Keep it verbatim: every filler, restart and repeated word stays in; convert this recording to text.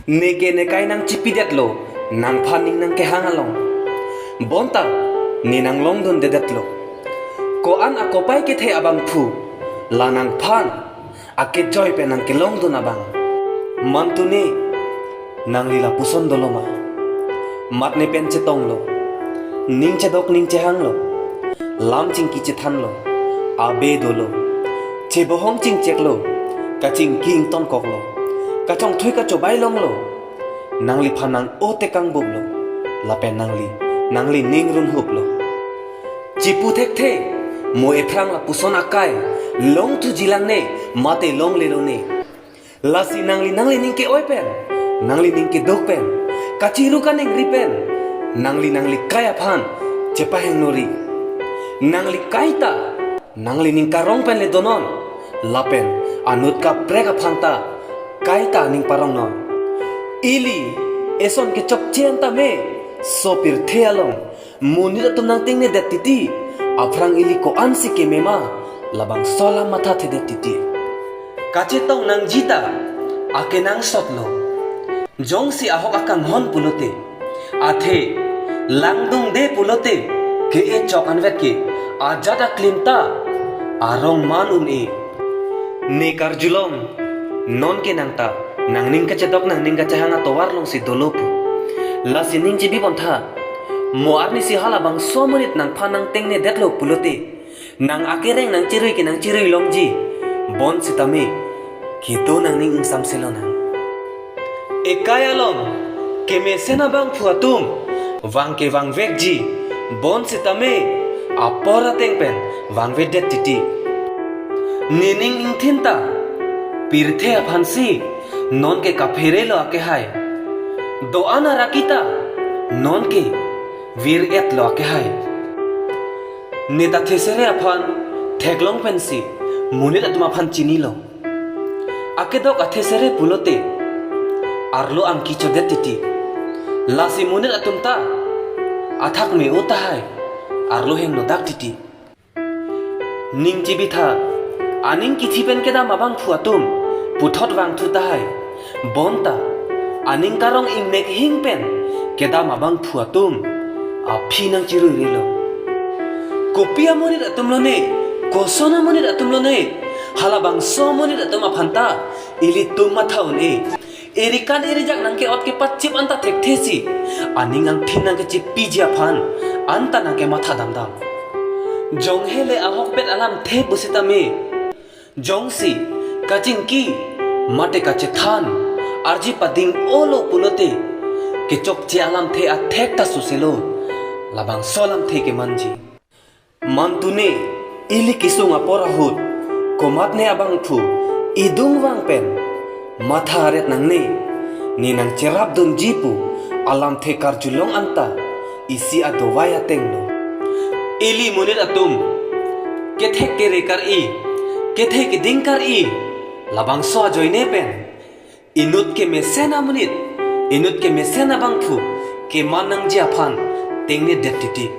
Neke nekai nangchipidetlo, nangphan ning nangkehang along. Bonta, ne nanglongdundedetlo. Ko-an akopai kethe abangphu, la nangphan akejoi pen nangkelongdun abang. Mantune, nangli lapuson doloma? Mat ne pen chetonglo, ning chedok ning chehanglo, lam chingki chethanlo, abe dolo, chebohong chingcheklo, kachingki ingtonkoklo, kachongthui kachobai longlo, nangliphan nang-o tekang buplo, lapen nangli, nangli ning runhuplo. Chipu thekthe, mo ephrang lapuson akai longthuji langne, mate longlelone. Lasi nangli nangli ning ke-oi pen, nangli ning keduk pen, kachiru kaningri pen, nangli nangli kai aphan chepahingno ri. Nangli kai ta nangli ning karong pen le donon, lapen anut kaprek aphan ta kai ta ning parongnon. Ili eson kechokche an tame, so pirthe along monit atum nangtengnedet titi, aphrang ili ko-ansi kemema, labangso alam mathathedet titi. Kachetong nangji ta akenangsotlo. Jongsi ahok akanghon pulote, athe langdungde pulote, ke-e chok anvet ke ajat aklim ta arong man un-e. Ne karjulong, nonke nang ta nangning kachedok nangning kachehang atovar alongsi dolo pu. Lasi ning chibi pontha, mo arnisi halabangso amonit nangphan nangtengnedetlo pulote, nang akereng nangcherui ke nangcherui longji, bonsitame kedo nangning ingsamselonang. Ekai along kemesen abangphu atum vang ke vangvekji, bonsitame apor ateng pen vangvedet titi. Nening ingthin ta pirthe aphansi nonke kapherelo akehai, do-an araki ta nonke vir-etlo akehai. Neta thesere aphan theklong pensi monit atum aphan chinilo. Akedok athesere pulote arlo angki chodet titi. Lasi monit atum ta athak me-o tahai, arlo hingnodak titi. Ning chibitha, aning kithi pen kedam abangphu atum puthot vangthu tahai. Bonta aning karong ingnek hing pen kedam abangphu atum aphi nangchiruirelo. Kopi amonit atumlone, koson amonit atumlone, halabangso amonit atum aphan ta ilitum matha un-e. Erikan erijak nangke-ot kepachip anta thekthesi aning angthin nangkechipiji aphan anta nangkematha damdam. Jonghe le ahokpet alamthe pusitame, jongsi kachingki mate kachethan arje pading-olo pulote, kechokche alamthe athek ta suselo, labangso alamthe kemanji. Mantune ili kesung apor ahut komatne abangphu idung vang pen matha aret nangne, ne nangcherapdunji pu alamthe karjulong anta isi adovai atenglo. Ili monit atum kethek kere kar-i, kethek keding kar-i, labangso ajoine pen inut kemesen amonit, inut kemesen abangphu keman nangji aphan tengnedet titi.